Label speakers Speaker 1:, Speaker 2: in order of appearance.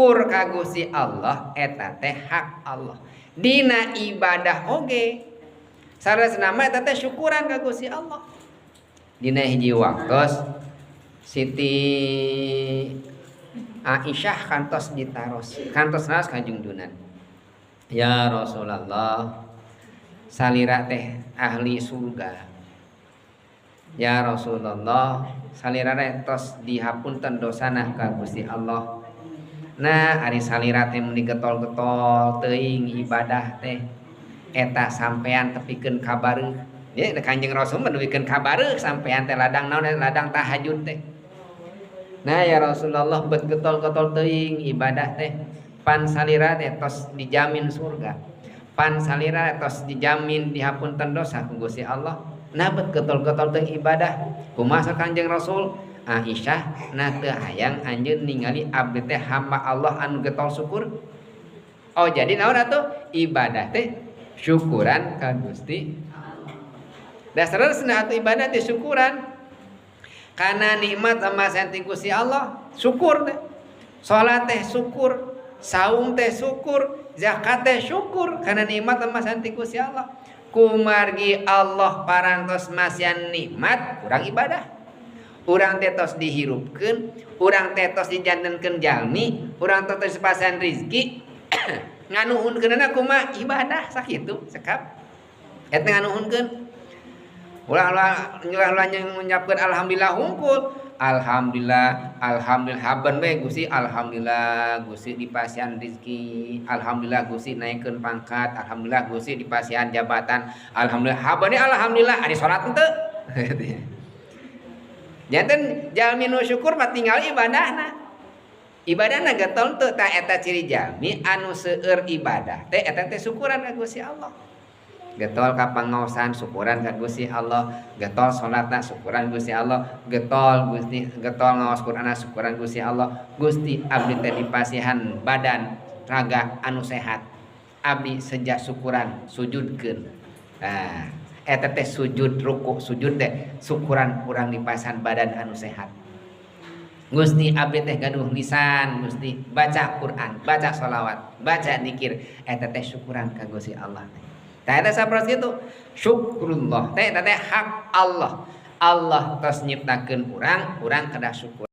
Speaker 1: Syukur ka Gusti Allah eta teh hak Allah. Dina ibadah oge saleresna mah eta teh syukuran ka Gusti Allah. Dina hiji waktos Siti Aisyah kantos ditaros, kantos naros ka Jungjunan, "Ya Rasulullah, salira teh ahli surga. Ya Rasulullah, salira teh tos dihapunten dosana ka Gusti Allah. Nah, ari salira teh meuni getol-getol teuing ibadah teh, eta sampean tepikeun ka bareuh." Ya, Kanjeng Rasul mah nepikeun ka bareuh sampean teh ladang naon, ladang tahajud teh. "Nah, ya Rasulullah, bet getol-getol teuing ibadah teh, pan salira teh tos dijamin surga, pan salira tos dijamin dihapunten dosa ku Gusti Allah. Nah, bet getol-getol teuing ibadah kumaha?" Kanjeng Rasul, "Aisyah, nah teu hayang anjeun ningali abdi teh hamba Allah anu getol syukur?" Oh, jadi naon atuh ibadah teh? Syukuran ka Gusti. Dasarna atuh ibadah teh syukuran karena nikmat sama ti Gusti Allah. Syukur teh, salat teh syukur, saum teh syukur, zakat teh syukur karena nikmat sama ti Gusti Allah. Kumargi Allah parantos masihan nikmat, urang ibadah. Urang teh tos dihirupkeun, urang teh tos dijantenkeun jalmi, urang teh tos dipasihan rizki, nganuhunkeunana kumaha? Ibadah. Sakitu cekap eta nganuhunkeun. Ulah ulah ulah ulah ngucapkeun alhamdulillah hungkul. Alhamdulillah, alhamdulillah, haben we Gusti, alhamdulillah Gusti dipasihan rezeki, alhamdulillah Gusti naikkeun pangkat, alhamdulillah Gusti dipasihan jabatan, alhamdulillah, haben we alhamdulillah, ari salat henteu. Janten jalmi nu syukur mah tinggal ibadahna. Ibadahna getol teu? Tah, eta ciri jalmi anu seueur ibadah teh, eta teh syukuran ka Gusti Allah. Getol ka pangaosan, syukuran ka Gusti Allah. Getol salatna, syukuran Gusti Allah. Getol Gusti, getol ngaos Qur'anna, syukuran Gusti Allah. "Gusti, abdi teh dipasihan badan raga anu sehat, abdi sejak syukuran sujudkeun." Nah, eta teh sujud, ruku sujud teh syukuran urang dipasihan badan anu sehat. "Gusti, abdi teh gaduh lisan, Gusti, baca Quran, baca sholawat, baca dikir," eta teh syukuran ka Gusti Allah. Tah, eta sapertos kitu syukrullah teh, eta teh hak Allah. Allah tos nyiptakeun urang, urang kedah syukur.